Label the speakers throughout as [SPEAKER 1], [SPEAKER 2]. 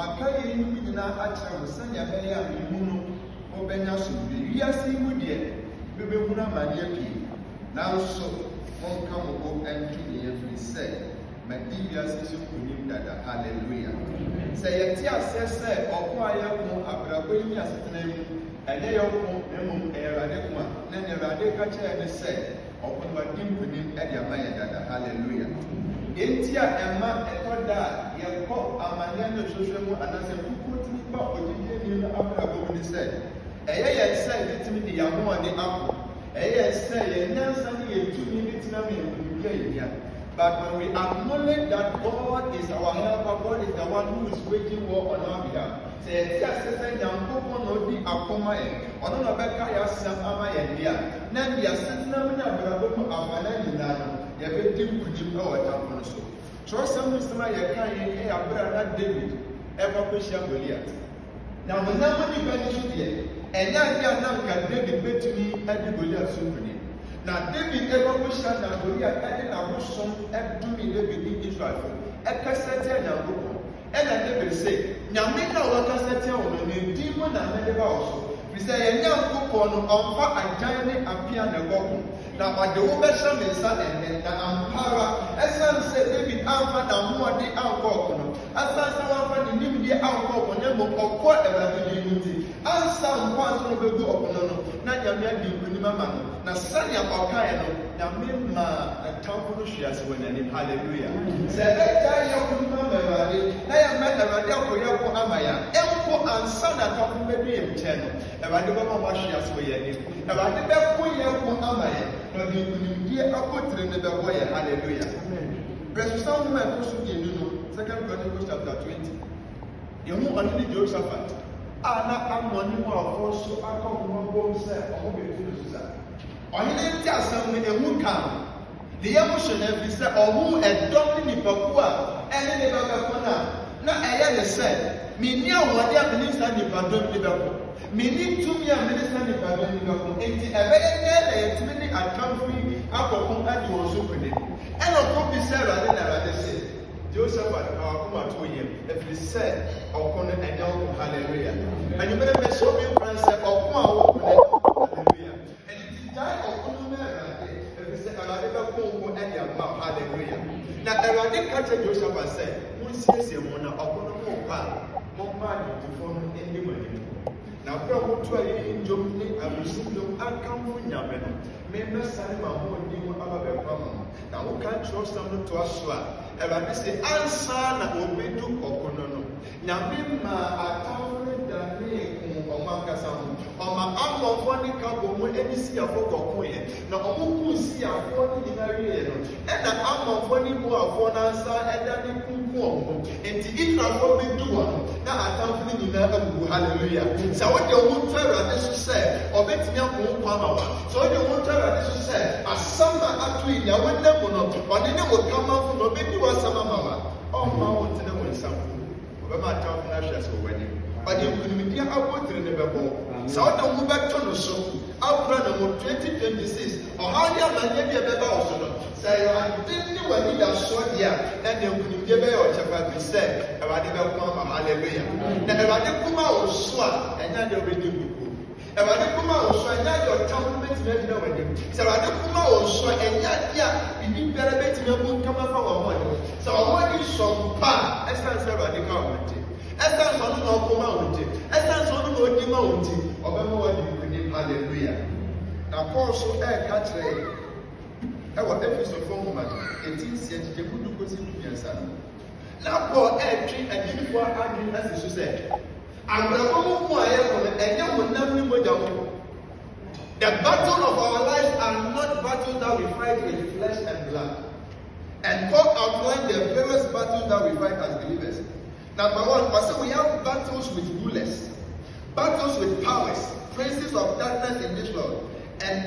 [SPEAKER 1] Maka yeinom nyinaa akyerɛ mo sɛnea ɛbɛyɛ a me mu no mobɛnya asomdwoe. Wiase yi mu deɛ, mobɛhunu amaneɛ pii, nanso monka mo bo nto me ɛfiri sɛ madi wiase so nkonim dada. Hallelujah! Sɛ yɛte aseɛ sɛ ɔko a yɛko abrabɔ yi ne asetena yi mu, ɛnyɛ yɛn ko na mmom ɛyɛ Awurade ko a, na nea Awurade ka kyerɛ yɛn ne sɛ, Ɔko no wadi nkonim de ama yɛn dada. Hallelujah! Deɛ nti a ɛma ɛtɔ da a yɛkɔ amaneɛ ne nsɔhwɛ mu anaasɛ nkukuo tumi ba ogyidieni no abrabɔ mu ne sɛ, ɛyɛ yɛn sɛ yɛbɛtumi de yɛn ahoɔden ako. Ɛyɛ yɛn sɛ yɛn nyansa ne yɛn tumi bɛtumi ama yɛn nkonimdi a yɛhia. But when we acknowledge that God is our helper, God is the one who is waging war on our behalf, Sɛ yɛte aseɛ sɛ Nyankopɔn na ɔdi ako ma yɛn, ɔno na ɔbɛka yɛn asɛm ama yɛn deɛ a, na ɛnde asetena mu ne abrabɔ mu afanan nyinaa no, yɛbɛdi nkonim wɔ ɔtamfo no so. Twerɛsɛm mu nsɛm a yɛkan yi yɛ berɛ a na Dawid rekɔ akɔhyia Goliat. Na honam mu nnipa ani so deɛ, ɛnyɛ adeɛ a na anka Dawid bɛtumi adi Goliat so nkonim. Na Dawid rekɔ akɔhyia na Goliat de n'abosom domee Dawid ne Israelfoɔ, ɛkasa tia Nyankopɔn. Ɛnna Dawid se, Nyame no a wakasa tia wo no, ne din mu na mede ba wo so, ɛfiri sɛ yɛn Nyankopɔn no, ɔmfa agyan ne apea na ɛbɔ ko, na ɔde wo bɛhyɛ me nsa ɛnnɛ. Na ampa ara, ɛsiane sɛ Dawid amfa n'ahoɔden ankɔ ɔko no, ɛsiane sɛ wamfa ne nimdeɛ ankɔ ɔko, na mmom ɔkɔɔ Awurade din mu nti, ansa mpo ansa na ɔbɛdu ɔko no no, na Nyame adi nkonim ama no. Na sɛnea ɔkae no, Nyame maa n'atamfo no hwee ase wɔ n'anim. Hallelujah! Sɛ yɛbɛgyae yɛn ko no ama Awurade, na yɛama Awurade ako yɛn ko ama yɛn a, mpo ansa na atamfo no bɛdu yɛn nkyɛn no, Awurade bɛma wɔahwe ase wɔ yɛn anim. Awurade bɛko yɛn ko ama yɛn, na ɔde nkonimdie abotire no bɛbɔ yɛn. Hallelujah! Berɛsosɛm nwoma a ɛtɔ so mmienu no, Second Chronicles chapter 20. Yehu Ɔhene Jehoshaphat a na Ammon ne Moabfoɔ nso aka wɔn ho abom sɛ wɔbɛtu no so sa. Ɔhene no te asɛm no, ehu kaa no. Ne yam hye no ɛfiri sɛ ɔhuu ɛdɔm ne nnipakuo a ɛne ne bɛbɛko no a, na ɛyɛ no sɛ, Menni ahoɔden a mene saa nnipadɔm yi bɛko. Menni tumi a mene saa nnipadɔm yi bɛko. Enti ɛbɛyɛ dɛn na yɛatumi ne atamfo yi akɔko adi wɔn so nkonim? Ɛnna ɔko bisaa Awurade na Awurade se, Jehoshaphat, ka w'akoma to wo yam, ɛfiri sɛ ɔko no, ɛnyɛ wo ko. Hallelujah. Anwummerɛ mɛhyɛ obi nkuran sɛ ɔko a woko no, ɛnyɛ wo ko. Hallelujah. Ɛno nti gyae ɔko no ma Awurade, ɛfiri sɛ Awurade bɛko wo ko de ama wo. Hallelujah. Na Awurade ka kyerɛ Jehoshaphat sɛ, Monsiesie mo ho na ɔko no morekɔ a, momma adwontofoɔ no nni mo anim. Na berɛ a wɔto ayeyi nnwom ne ahurisie nnwom akamfo Nyame no, memmɛsane m'ahoɔden mu aba bɛko ama mo. Na wokan kyerɛwsɛm no toa so a, Awurade se ansa na wɔbedu ɔko no no, Nyame maa atamfo no danee koo wɔn ankasa ho. Ɔma Ammonfoɔ ne ka bɔɔ mu ne Siriafoɔ kɔkoeɛ, na wɔkuu Siriafoɔ no nyinaa wieeɛ no, ɛnna Ammonfoɔ ne Moabfoɔ no asan dane kunkum wɔn ho. Enti Israelfoɔ bɛdu hɔ no, na atamfo no nyinaa awuwu. Hallelujah! Sɛ wode wo ho to Awurade so sɛ ɔbɛtumi ako wo ko ama wo a, Sɛ wode wo ho to Awurade so sɛ asɛm a ato yi, nea wonam mu no, ɔno ne wo kamafo na obedi w'asɛm ama wo a, ɔremma wontene wo nsa mpo. Ɔbɛma atamfo no ahwe ase wɔ w'anim. Ɔde nkonimdi abotiri no bɛbɔ wo. Sɛ wode wo ho bɛto no so akura no mu 2026, ɔhaw ne amanneɛ bi a ɛbɛba wo so no, sɛ Awurade ne w'anidasoɔ deɛ a, ɛnneɛ nkonimdie bɛyɛ wo kyɛfa ɛfiri sɛ Awurade bɛko ama wo. Hallelujah! Na Awurade ko ma wo so a, ɛnyɛ adeɛ a wobɛdi nkoguo. Awurade ko ma wo nso a, ɛnyɛ adeɛ a ɔtamfo bɛtumi agyina w'anim. Sɛ Awurade ko ma wo nso a, ɛnyɛ adeɛ a biribi biara bɛtumi abunkam afa w'ahoɔden ho. Sɛ w'ahoɔden sɔ mpo a, ɛsiane sɛ Awurade ka wo ho nti, ɛsiane sɛ ɔno na ɔko ma wo nti, ɛsiane sɛ ɔno na ɔdi ma wo nti, ɔbɛma woadi nkonim. Hallelujah! Na Paul nso reka kyerɛ yɛn wɔ Efesofo nhoma no, eti nsia, nkyekyɛmu du kosi 13 no. Na Paul retwe agyidifo adwene asi so sɛ, abrabɔ mu ko a yɛko no, ɛnyɛ honam ne mogya ho ko. The battle of our lives are not battles that we fight with flesh and blood. And Paul outlined the various battles that we fight as believers. Number one, ɔsɛ we have battles with rulers, battles with powers, princes of darkness in this world, and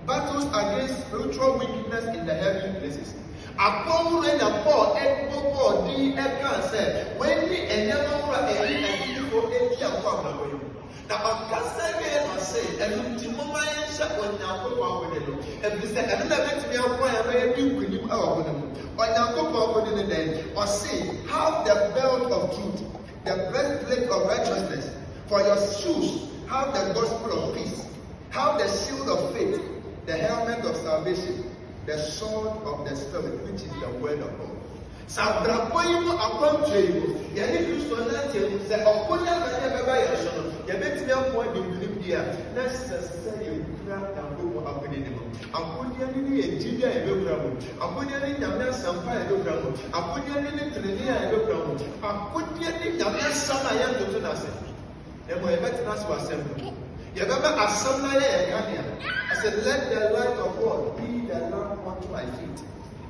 [SPEAKER 1] Battles Against Spiritual Wickedness in the Heavenly Places. Akɔnhoro na Paul bobɔɔ din kaa sɛ wei ne nneɛma horow a ɛne agyidifo di ako abrabɔ yi mu. Na ɔkasa wiei no ɔse, Ɛno nti momma yɛnhyɛ Onyankopɔn akode no, efisɛ ɛno na ebetumi aboa yɛn ma yɛadi nkonim wɔ ɔko no mu. Onyankopɔn akode ne dɛn? Ɔse, Have the belt of truth. the breastplate of righteousness. For your shoes, have the gospel of peace, have the shield of faith, the helmet of salvation, the sword of the Spirit, which is the word of God. Sɛ abrabɔ yi mu akwantuo yi mu, yɛne Kristo nante mu, sɛ ɔko ne amane a ɛbɛba yɛn so no, yɛbɛtumi ako adi nkonim di a, na ɛsɛ sɛ yɛkura Nyankopɔn akodeɛ no mu. Akodeɛ no ne yɛn gyidi a yɛbɛkura mu. Akodeɛ ne Nyame asɛmpa a yɛbɛkura mu. Akodeɛ no ne tenenee a yɛbɛkura mu. Akodeɛ ne Nyame asɛm a yɛntoto no ase. Na mmom yɛbɛtena ase wɔ asɛm no mu. Yɛbɛma asɛm no ayɛ yɛn kanea. I said, let the light of God be the lamp unto my feet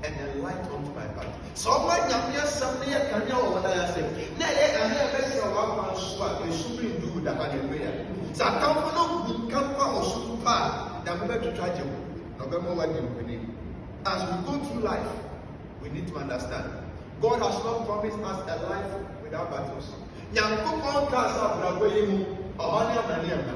[SPEAKER 1] and the light unto my path. Sɛ ɔma Nyame asɛm no yɛ kanea wɔ wɔn nan ase, na ɛyɛ kanea a ɛbɛhyerɛn w'akwan so a, esum rendu wo da. Hallelujah. Sɛ atamfo no bunkam fa wo so mpo a, Nyame bɛtwitwa agye wo, na ɔbɛma woadi nkonim. As we go through life, we need to understand God has not promised us a life without battles. Nyankopɔn kaa sɛ abrabɔ yi mu ɔhaw ne amane mma.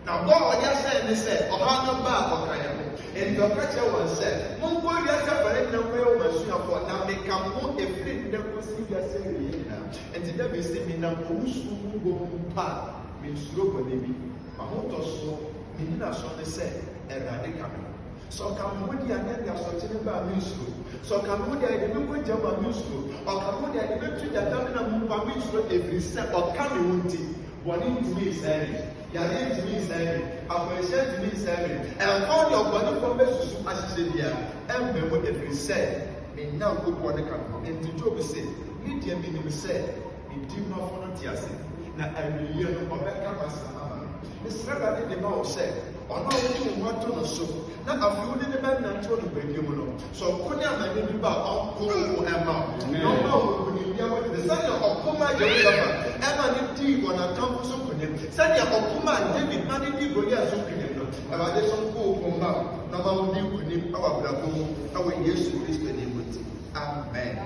[SPEAKER 1] Na bɔ a ɔde ahyɛ yɛn ne sɛ ɔhaw no ba a ɔka yɛn ho. Enti ɔka kyerɛɛ wɔn sɛ, Monkɔ wiase afanan nyinaa nkɔyɛ wɔn asuafoɔ, na meka mo ho ɛfiri nnɛ kɔsi wiase awieeɛ nyinaa. Enti David se, Menam owusuo mu bɔ mu mpo a, mensuro bɔne bi. M'ahotɔsoɔ, me nyinasoɔ ne sɛ Awurade ka me ho. Sɛ ɔka me ho deɛ a, na ɛde asorɔkye no ba a, mensuro. Sɛ ɔka me ho deɛ a, yɛde me kɔ gya mu a, mensuro. Ɔka me ho deɛ a, yɛde me to gyata mena mu mpo a, mensuro, ɛfiri sɛ ɔka me ho nti, bɔne ntumi nsɛe me, yareɛ ntumi nsɛe me, akwanhyia ntumi nsɛe me. Ɛmfa ho deɛ ɔbɔnefoɔ bɛsusu ahyehyɛ biara, ɛmma mu, ɛfiri sɛ me Nyankopɔn no ka me ho. Enti Job se, Me deɛ menim sɛ me Dimafo no te ase, na awieeɛ no ɔbɛka m'asɛm ama me. Mesrɛ Awurade de ma wo sɛ, ɔno a wode wo ho ato no so, na afei wo ne no bɛnantew wɔ nokwardie mu no, sɛ ɔko ne amanneɛ bi ba a, ɔnko wo ko mma wo, na ɔmma wo nkonimdi abotiri, sɛnea ɔko maa Yehosafat ma no dii wɔn atamfo so nkonim, sɛnea ɔko maa David ma no dii Goliat so nkonim no, Awurade nso nko wo ko mma wo, na ɔma wo di nkonim wɔ abrabɔ mu wɔ Yesu Kristo din mu nti, amen.